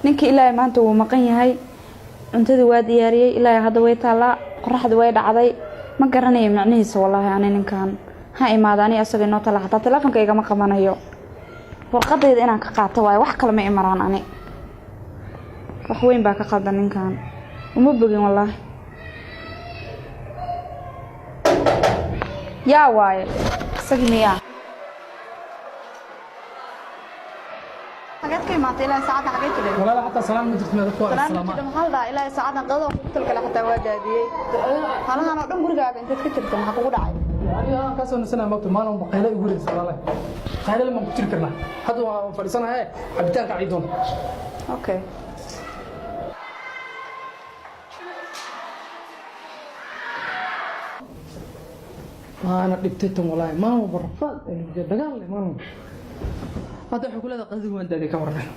Ninkii ilaahay maanta wuu maqan yahay. Cuntadii waa diyaariyey, ilaahay hadda way taallaa, qoraxdii way dhacday. Ma garanayo micnihiisa wallaahi. Ani ninkan ha imaada, ani asaga inoo tala, xataa teleefonka igama qabanayo. Warqadayda inaan ka qaato waayo, wax kale ma imaraan. Ani wax weyn baa ka qaldan ninkan, uma bogin wallaahi. Yaa waaye isagii miyaa? Xageed ka imaatay ilaahay saacadda? Xagee jidhay? Walaal, xataa salaan ma jirto, dadku waa salaan ma islaamaan. Jidha maxaa la dhahaa? Ilaahay saacadan qadada kugu talgala xataa waa daadiyey. Halahan oo dhan gurigaaga intaad ka jirta, maxaa kugu dhacay? Aniga aan ka soo nasanaa maogta, maalin walba qaylo igu ridaysa walaalahi. Qaylo lama ku jiri karnaa. Hadda waan fadhiisanahay, cabitaanka ciidoon. Okay. Waana dhibtay tan walaahi, maalin walba rafaad iyo dagaal leh maalin walba. Hadda waxay ku leedahay qadadii waan daadiyay, ka warran.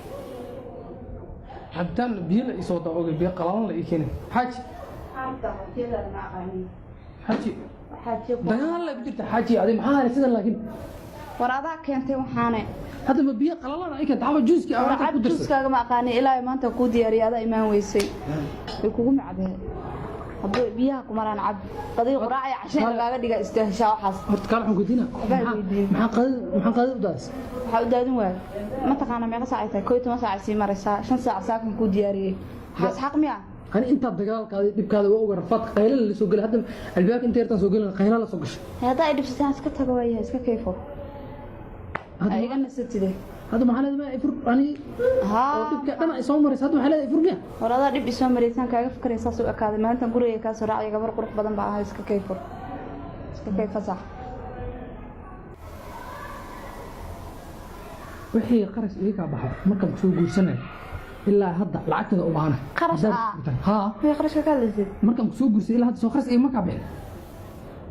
Cabitaan biyo la ii soo daa ogay, biyo qalalan la ii keenay. Xaaji, xaaji, dagaal la ku jirta xaaji. Adi maxaa hayay sidan laakiin? War adaa keentay waxaane. Hadda ma biyo qalalan ay keentay? Xaba juuskii aan war inta cab ku dirsan. Juuskaaga ma aqaani, ilaahay maanta kuu diyaariyay, adaa imaan weysay, way kugu macdee. Hadduu biyaha ku maraan cab, qadii quraac iyo casho in lagaaga dhiga istaaheshaa waxaas. Horta kaala waxaan weydiinaa. Waxbaa weydiin. Maxaa qadada u daadisay? Waxaa u daadin waaya, ma taqaana meeqa saac ay tahay? 11 saac ay sii maraysaa. 5 saac saakan kuu diyaariyey, waxaas xaq miya? Ani intaa dagaalkaada dhibkaada waa oga, rafaad qayla la soo galay. Hadda albaabka inta yartaan soo gelin, qayla la soo gashay. Haddaa ay dhibsataan iska tago, waayahay, iska kayfo. Hadda iga nasatide. Hadda maxaa leedahay? Ifur ani oo haa dhibka dhan ay soo maraysa, hadda maxaa leedahay ifur miya? War adaa dhib isoo maraysaan kaaga fikraya, saas u ekaaday maalintan gurigay kaa soo raacaya. Gabar qurux badan baa ahay, iska kayfur, iska kayfa sax. Wixii qarash iga kaa baxay markaan kusoo guursanay ilaa hadda lacagtada u baahana. Qarash ah? Haa. Way qarashka ka hadlaysid? Markaan kusoo guursaday ilaa hadda soo qarash igama kaa bixin.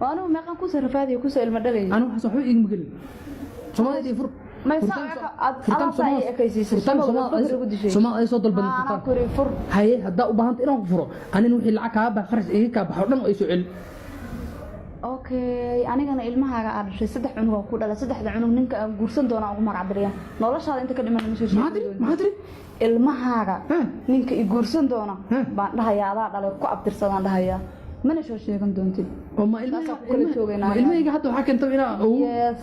Oo anigu meeqan kusoo rafaadiyo, kusoo ilmo dhalayay? Ani waxaas waxba igama gelin. Soomaalida ifur. May saa aad alaabta ay ekaysiisay. Somaal ugu dishay. Soomaal ay soo dalbadan. Haa, anaa furtaan kuri fur. Haye, haddaa u baahanta inaan ku furo, anina wixii lacag kaa bax, qarash iga kaa baxo dhan ay soo celin. Okay, anigana ilmahaaga aad dhashay, saddex cunug oo ku dhalay, saddexda cunug ninka aan guursan doona ugu magac dariya. Noloshaada inta ka dhiman ma soo Maxaa tiri? Maxaa tiri? Ilmahaaga ninka i guursan doona baan dhahayaa adaa dhalay, ku abtirsadaan dhahayaa, mana soo sheegan doontid. Oo ma Saasaan ku kala joogaynaa. Ma ilmahayga hadda waxaa keentay inaa ugu Yes,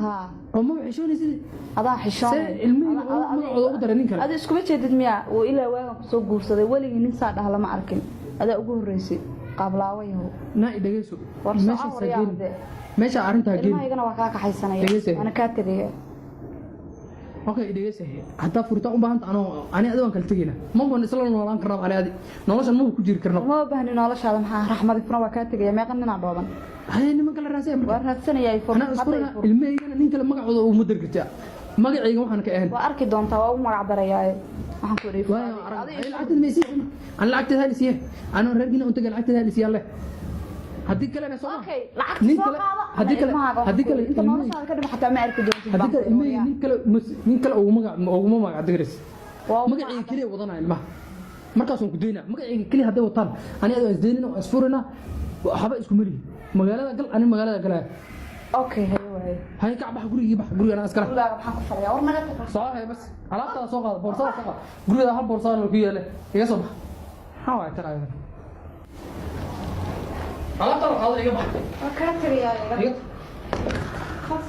haa. Oo ma xishoonaysid? Adaa xishoonay. See ilmahayga magacooda ugu daray nin kale? Adi iskuma jeedid miya? Wuu ilaa waagan kusoo guursaday weligii nin saa dhaha lama arkin, adaa ugu horreysay, qaablaawo yahow. Naa i dhegeyso. War soco. Meeshaas ha Waryaa geeni. Hadee. Meesha arrintaa geeni. Ilmahaygana waa kaa kaxaysanaya. Dhegeyso. Waana kaa tegaya. Okay, dhegeyso. Haddaa furitaan u baahanta, anoo ani adi waan kala tegaynaa. Ma waan isla noolaan karnaa ani adi? Noloshan maba ku jiri karno. Ma baahni noloshaada, maxaa raxmadi furan, waa kaa tegaya. Meeqa ninaa dhooban? Haye, nimanka la raasaya marka. Waa raadsanaya i fur. Anaa Hadda i isku fur. Ilmahaygana nin kale magacooda uguma dari kartaa, magacayga waxaan ka ahayn. Waa arki doontaa, waa ugu magac darayaaye. Waxaan ku idhi Waayo arag lacagteeda ma isiin. Ani lacagteeda hal isiiye, anoo reerkiina un tagay, lacagteeda hal isiiye leh. Haddii kalena soo ma okay, lacagta nin soo kale qaada. Haddii kale ilmahaaga haddii kale inta ilmahayga- noloshaada ka dhima xataa ma arki doontid. Haddii Baan kale ku ilmahayga idhi. nin kale uguma magac digaraysa. Waa ugu Magacayga keliya wadanaya ilmaha, markaasaan ku daynaa. Magacayga keliya hadday wataan, ani adigo isdaynina oo isfurina, waxba isku melihi. Magaalada gal, ani magaalada galaya. Okay, haye waaye. Hay, kac, bax gurigii, bax guriga, anaa iskale. Gurigaaga maxaan ku falayaa? War naga tag. Soo hay bas, alaabtaada soo qaada, boorsada soo qaada. Guriga hal boorsada ku yaale, iga soo bax. Maxaa waay tan ayadana? Alaabtaada qaado, iga bax. Waa kaa tegayaa, iga iga khas.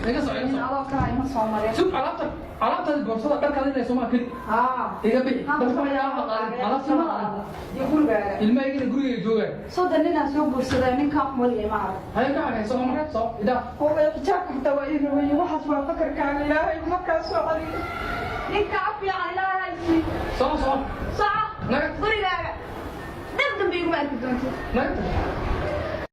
Iga soo, iga nin soo. Adoo kala ima soo marin. Sug, alaabta, alaabtaadi, boorsada, dharkaada inay soomaa keli. Haa. Iga bixi, dharka waxyaalaha qaadin, alaabta qaadin. Iyo gurigaaga. Ilmahaygana gurigayga joogaa. 30 ninaa soo guursaday, ninkaan weligay ma arag. Hay, ka xagay, soo marka soo idaa. Hooyo, xijaabka xitaa waa ii raweeyey. Waxaas waa fakarkaaga, ilaahay markaa soo celiyo. Ninkaa fiican ilaahay sii. Soo soo. Soco. Naga. Gurigaaga dib dambe iguma arki doontid. Naga tag.